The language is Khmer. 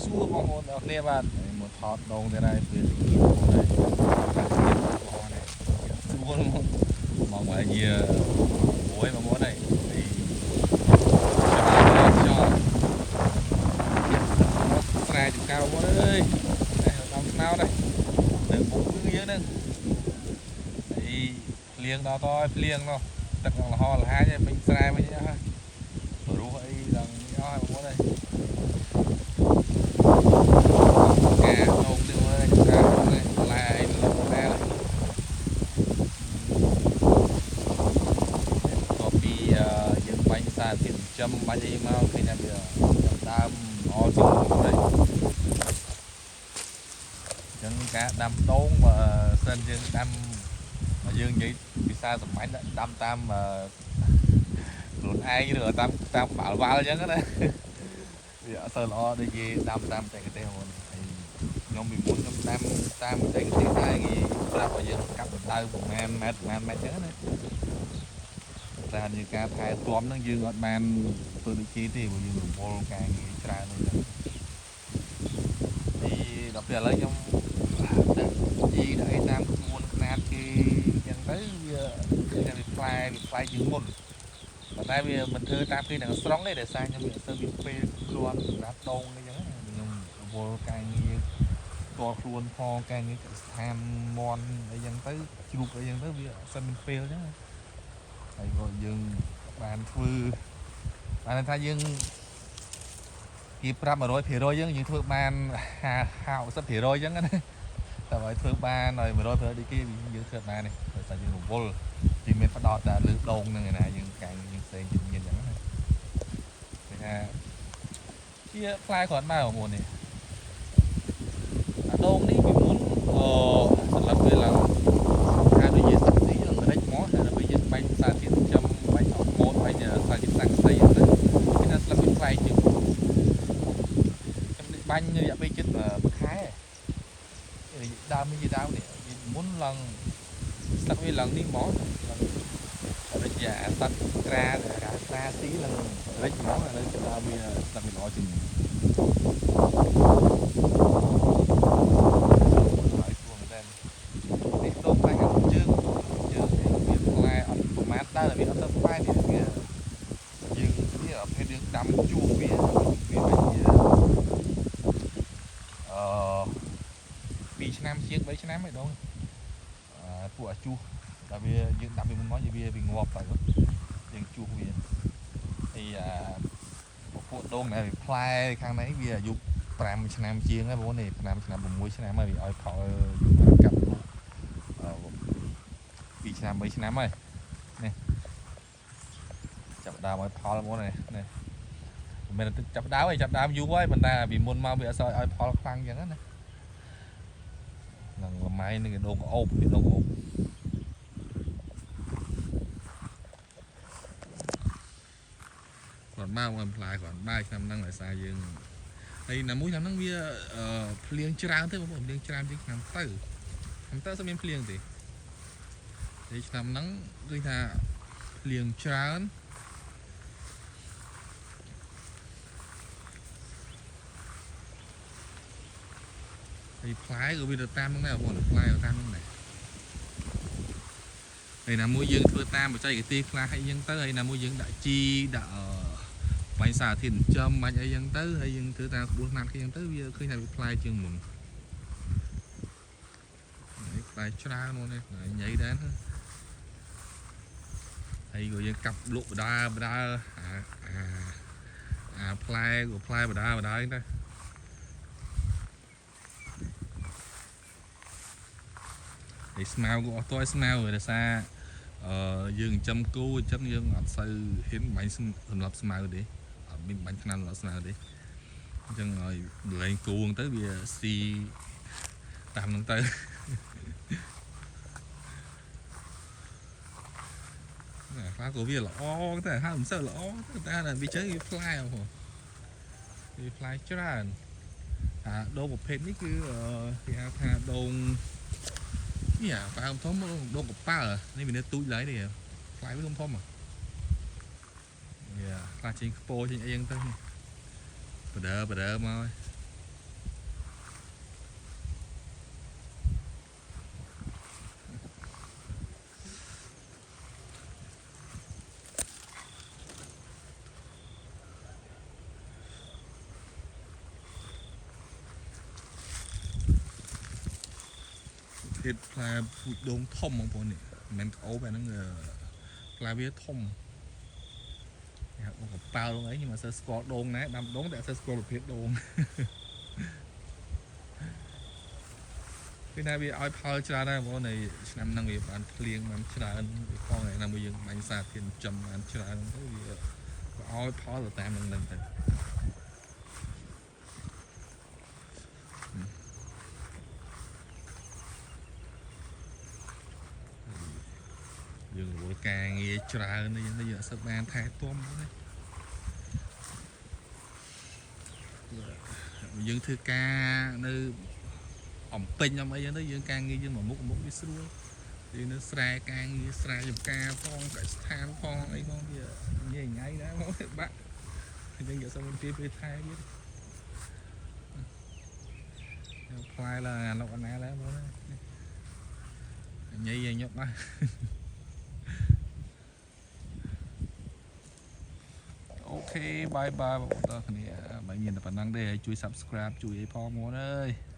សួរបងប្អូនទាំងអស់គ្នាបាទមកថតដងទៀតហើយពេលល្ងាចបងហើយកាត់ទៀតបងប្អូននេះសួរមកមកមកជាមួយបងប្អូនហើយហើយចោលចោលស្រែចំការបងប្អូនអើយនេះដំស្នោដែរនៅមុខគឺយើងហ្នឹងហើយភ្លៀងដល់តហើយភ្លៀងនោះទឹកលហលហាញពេញស្រែវិញហើយរស់អីដល់នេះអស់ហើយបងប្អូនអើយ ការដងទៀតមើលការនេះបន្លែលោកដែរតពីយើងបាញ់សារធាតុចិញ្ចឹមបាញ់អីមកឃើញថាវាចាប់ដើមល្អជាងមុនដែរអញ្ចឹងការដាំដូងបើសិនយើងដាំបើយើងនិយាយភាសាសាមញ្ញដាំតាមខ្លួនឯងឬតាមតាមក្បាលវ៉ាល់អញ្ចឹងណាវាអត់សូវល្អដូចគេដាំតាមបច្ចេកទេសហ្នឹង ខ្ញុំពីមុនខ្ញុំដាំតាមបច្ចេកទេសដែរគេប្រាប់ឲ្យយើងកាប់ដៅប្រហែលម៉ែត្រប្រហែលម៉ែត្រចឹងណាតែយើងការថែទាំហ្នឹងយើងអត់បានធ្វើដូចគេទេព្រោះយើងរវល់ការងារច្រើនហ្នឹងចឹងពីដល់ពេលឥឡូវខ្ញុំដាក់ជីដាក់អីតាមក្បួនខ្នាតគេចឹងទៅវាគឺថាវាផ្លែវាផ្លែជាងមុនប៉ុន្តែវាមិនធ្វើតាមគេទាំងស្រុងទេដោយសារខ្ញុំវាអត់សូវមានពេលគ្រាន់សម្រាប់ដងអីចឹងណាខ្ញុំរវល់ការងារ ផ្ទាល់ខ្លួនផងការងារកសិដ្ឋានមន់អីចឹងទៅជ្រូកអីចឹងទៅវាអត់សូវមានពេលចឹងហើយក៏យើងបានធ្វើបានថាយើងគេប្រាប់100%យើងយើងធ្វើបាន50 60%ចឹងណាតែបើធ្វើបានឲ្យ100%ដូចគេយើងធ្វើបានទេដោយសារយើងរវល់ទីមានផ្ដោតតែលើដងហ្នឹងឯណាយើងកាំងយើងផ្សេងជំនាញចឹងណាគេថាជាផ្លែគ្រាន់មកបងប្អូននេះ អាដងនេះពីមុនអឺសម្រាប់វាឡើងថាដូចជាសាក់ស៊ីនឹងរិចមកតែដល់ពេលយើងបាញ់សារធាតុចិញ្ចឹមបាញ់អរម៉ូនបាញ់សារធាតុសាំងស្អីហ្នឹងទៅគេថាស្លឹកវាប្លែកជាងខ្ញុំបាញ់រយៈពេលជិតមួយខែដើមនេះជាដើមនេះមុនឡើងស្លឹកវាឡើងនេះមកឡើងដូចជាអាសត្វក្រាក្រាស៊ីឡើងរិចមកឥឡូវដើមវាស្លឹកវាល្អជាង ហើយសួរមែនតើនេះដូងផ្លែខាងជើងជើងនេះវាផ្លែអត់ប្រមាណដែរវាអត់ទៅផ្លែនេះវាយើងនេះប្រភេទយើងដាំជួវាវាដូចជាអឺ2ឆ្នាំជាង3ឆ្នាំឯដងអឺពួកអាជួសដល់វាយើងដាំវាមុនមកវាវាងាប់ទៅយើងជួសវាហើយអាពួកដូងដែលវាផ្លែខាងនេះវាអាយុ5ឆ្នាំជាងហើយបងនេះ5ឆ្នាំ6ឆ្នាំហើយវាឲ្យផលយើងបានកាប់លក់2ឆ្នាំ3ឆ្នាំហើយនេះចាប់ដើមឲ្យផលមកនេះនេះមិនមែនចាប់ដើមឯងចាប់ដើមយូរហើយប៉ុន្តែពីមុនមកវាអត់សូវឲ្យផលខ្លាំងអញ្ចឹងណានឹងលម៉ៃនឹងគេដូងក្អូបគេដូងក្អូបគាត់មកមកផ្លែគាត់បាយឆ្នាំហ្នឹងដោយសារយើងហើយណាមួយឆ្នាំហ្នឹងវាភ្លៀងច្រើនទេបងប្អូនភ្លៀងច្រើនជាងឆ្នាំទៅឆ្នាំទៅអត់មានភ្លៀងទេហើយឆ្នាំហ្នឹងគឺថាភ្លៀងច្រើន ហើយផ្លែក៏វាទៅតាមហ្នឹងដែរបងប្អូនផ្លែទៅតាមហ្នឹងដែរហើយណាមួយយើងធ្វើតាមបច្ចេកទេសខ្លះហើយយើងទៅហើយណាមួយយើងដាក់ជីដាក់អឺបាញ់សារធាតុចិញ្ចឹមបាញ់អីចឹងទៅហើយយើងធ្វើតាមក្បួនខ្នាតគេចឹងទៅវាឃើញថាវាផ្លែជាងមុននេះផ្លែច្រើនមកនេះញ៉ៃដែរណាហើយក៏យើងកាប់លក់បដាបដាអាអាអាផ្លែក៏ផ្លែបដាបដាហ្នឹងទៅ ហើយស្មៅក៏អស់តយស្មៅដោយសារអឺយើងចិញ្ចឹមគោអញ្ចឹងយើងអត់សូវហ៊ានបាញ់សម្រាប់ស្មៅទេអត់មានបាញ់ថ្នាំសម្រាប់ស្មៅទេអញ្ចឹងឲ្យលែងគោហ្នឹងទៅវាស៊ីតាមហ្នឹងទៅណាខ្លះក៏វាល្អតែហាមិនសូវល្អតែតែវាចឹងវាផ្លែបងប្អូនវាផ្លែច្រើនអាដូងប្រភេទនេះគឺគេហៅថាដូង នេះអាប៉ាធំដងកប៉ាល់នេះវានៅទូចឡើយនេះផ្លែវាធំធំវាខ្លះចេញខ្ពោចេញអីហ្នឹងទៅបដើបដើមកហើយ ភេទផ្លែពូជដូងធំបងប្អូននេះមិនមែនក្អូបអាហ្នឹងអឺផ្លែវាធំគេហៅដូងកប៉ាល់ហ្នឹងអីខ្ញុំអត់សូវស្គាល់ដូងដែរដាំដូងតែអត់សូវស្គាល់ប្រភេទដូង គឺថាវាឲ្យផលច្រើនដែរបងប្អូននៃឆ្នាំហ្នឹងវាបានភ្លៀងបានច្រើនវាផងឯណាមួយយើងបាញ់សារធាតុចិញ្ចឹមបានច្រើនទៅវាក៏ឲ្យផលទៅតាមហ្នឹងទៅយើងរវល់ការងារច្រើននេះយើងអត់សូវបានថែទាំទេយើងធ្វើការនៅអំពេញអំអីហ្នឹងទៅយើងការងារយើងមួយមុខមួយមុខវាស្រួលយើងនៅស្រែការងារស្រែចំការផងកសិដ្ឋានផងអីផងវាញ៉ៃញ៉ៃដែរមកបាក់យើងយកសុំពេលពេលថែទៀតផ្លែឡើងអាលោកអាណាឡើងបងណាញ៉ៃញ៉ុកណា OK, bye bye បងប្អូនទាំងគ្នាមិនមានតែប៉ុណ្ណឹងទេហើយជួយ subscribe ជួយអីផងមកអើយ។